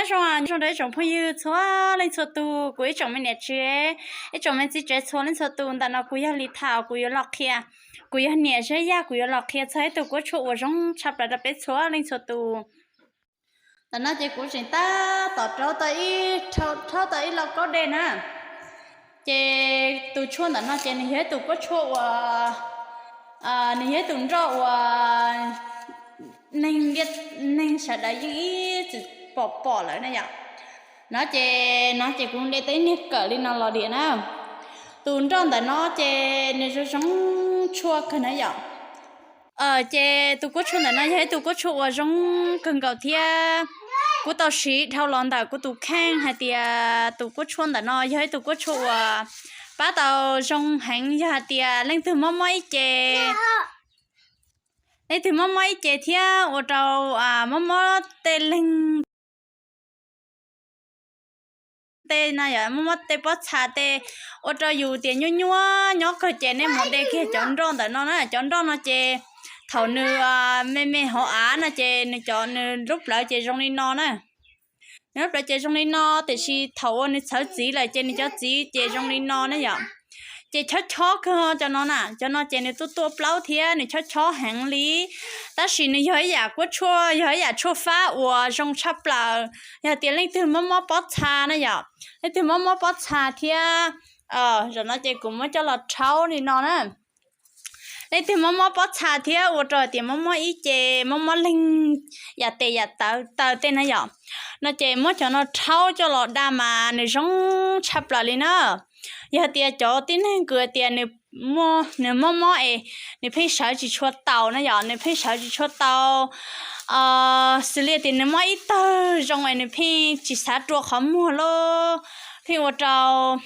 Zoo, zoo rau ib tsoom phooj ywg txhua leej txhua tus, kuv ib tsoom me niam tsev, ib tsoom me txiv tsev txhua leej txhua tus. Ntawm no kuv yog Lis Thaum, kuv yuav los qhia, kuv yog niam Zeb Yaj, kuv yuav los qhia txog ib tug kuab tshuaj uas zoo tshaj plaws rau peb txhua leej txhua tus. Ntawm no ces kuv tseem tab tom rhaub tau ib, rhaub tau ib lauj kaub dej na. Ces tus tshuaj ntawm no ces nws yog ib tug kuab tshuaj uas, nws yog ib tug nroj uas neeg, neeg sawv daws yeej ib txwm pom pom lawm na yom. No ces, no ces kuv de tau ib niag kawm li no los diam na. Tus nroj ntawm no ces nws zoo zoo tshuaj kawg na yom. Ces tus kuab tshuaj ntawm no yog ib tug kuab tshuaj uas zoo kawg nkaus thiab. Kuv tau siv dhau los ntawm kuv tus kheej hais tias tus kuab tshuaj ntawm no yog ib tug kuab tshuaj uas pab tau zoo heev yog hais tias leej twg mob mob ib ce, leej twg mob mob ib ce thiab ua rau mob mob tej leeg tej no yom, mob mob tej pob txha tej, ua rau yus tias nyuaj nyuaj nyob kawg ces nej mus de kiag cov nroj ntawm no na. Cov nroj no ces thaum nws me me hauv av no ces nws cov, nws lub plawv ces zoo li no na. Nws lub plawv ces zoo li no, tiam sis thaum uas nws txhawv txiv lawm ces nws cov txiv ces zoo li no na yom. Ces chob chob kawg cov no na, cov no ces nws tuaj tuaj plaub thiab nws chob chob heev li. Tab sis nws yog ib yam kuab tshuaj, yog ib yam tshuaj fab uas zoo tshaj plaws. Yog tias leej twg mob mob pob txha na yom, leej twg mob mob pob txha thiab, zaum no ces kuv muab coj los rhaub li no na. Leej twg mob mob pob txha thiab ua rau tias mob mob ib ce, mob mob leeg yam tes yam taw taw tej na yom, no ces muab cov no rhaub coj los da mas nws zoo tshaj plaws li na. Yog tias cov tib neeg kws tias nws mob mob es nws pheej sawv tsis tshua taus na yom, nws pheej sawv tsis tshua tau, xws li tias nws mob ib tawg zoo es nws pheej tsis xav rua qhov muag lawm, pheej ua rau,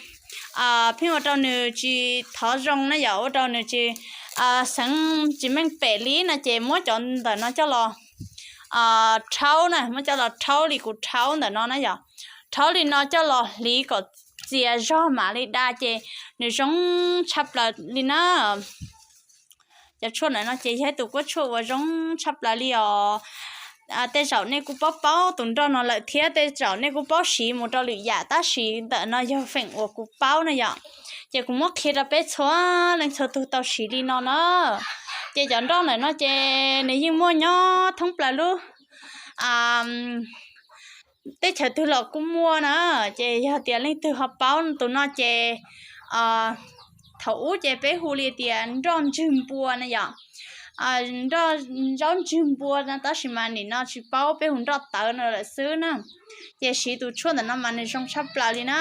pheej ua rau nws tsis thov zoo na yom, ua rau nws tsis, xeev tsis meej pem li no ces muab cov ntawm no coj los rhaub na, muab coj los rhaub li kuv rhaub ntawm no na yom. Rhaub li no coj los hliv kom txias zog mam li da ces nws zoo tshaj plaws li na. Cov tshuaj ntawm no ces yog ib tug kuab tshuaj uas zoo tshaj plaws li os. Tej zaum nej kuj paub paub tus nroj no lawm thiab tej zaum nej kuj paub siv mus rau lwm yam, tab sis ntawm no yog feem uas kuv paub na yom. Ces kuv muab qhia rau peb txhua leej txhua tus tau siv li no na. Ces cov nroj ntawm no ces nws yeej muaj nyob thoob plaws lub teb chaws twg los kuj muaj na. Ces yog tias leej twg ho paub tus no ces thaum ub ces peb hu li tias nroj ntswg npua na yom. Nroj zaub ntswg npua no, tab sis mas nim no tsis paub, peb hu nroj tawv no lawm xwb na. Ces siv tus tshuaj ntawm no mas nws zoo tshaj plaws li na.